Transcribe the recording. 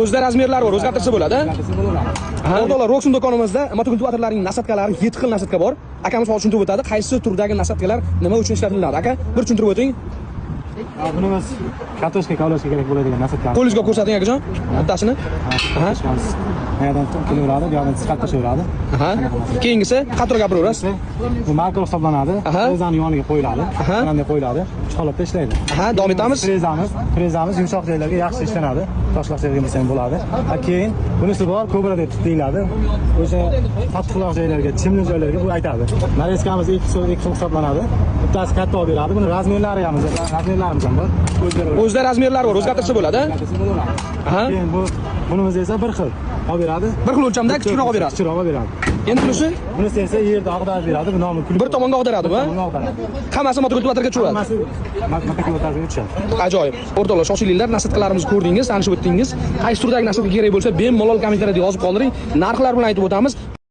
O'zida размер lari bor, o'zgartirsa bo'ladi. O'zgartirsa bo'laveradi. O'rtoqlar, Roxun do'konimizda motokultivatorlarning насадка lari, 7 xil насадка bor. Akamiz hozir tushuntirib o'tadi, qaysi turdagi насадка lar nima uchun ishlatiladi. Aka, bir tushuntirib o'ting. Bunimiz kartoshka kavlashga kerak bo'ladigan насадка. Qo'lingizga ko'rsating, akajon, bittasini. Aha. Kartoshkamiz bu yerdan kelaveradi, bu yoqdan chiqarib tashlayveradi. Aha. Keyingisi, qattiqroq gapiraverasiz. Bu marker hisoblanadi. Frezani yoniga qo'yiladi. Bunday qo'yiladi. Shu holatda ishlaydi. Aha, davom etamiz. Frezamiz yumshoq joylarga yaxshi ishlanadi. Toshloq joyga bo'lsa ham bo'ladi. Ha, keyin bunisi bor, kobra deb deyiladi. O'sha qattiqroq joylarga, chimli joylarga bu aytadi. Нарезка miz ikki xil hisoblanadi. Bittasi katta olib beradi. Buni размер lari ham, размер larimiz ham bor. O'zgaradi. O'zida размер lari bor, o'zgartirsa bo'ladi. Bo'laveradi. Keyin bunimiz esa bir xil olib beradi. Bir xil o'lchamda kichikroq olib beradi. Kichikroq olib beradi. Endi bunisi Bunisi esa yerda ag'darib beradi. Bu nomi bir tomonga ag'daradi bu. Bir tomonga ag'daradi. Hammasi motokultivatorga tushadi. Hammasi motokultivatorga tushadi. Ajoyib. O'rtoqlar, shoshilinglar, насадка larimizni ko'rdingiz, tanishib o'tdingiz. Qaysi turdagi насадка kerak bo'lsa, bemalol kommentariyada yozib qoldiring. Narxlar bilan aytib o'tamiz.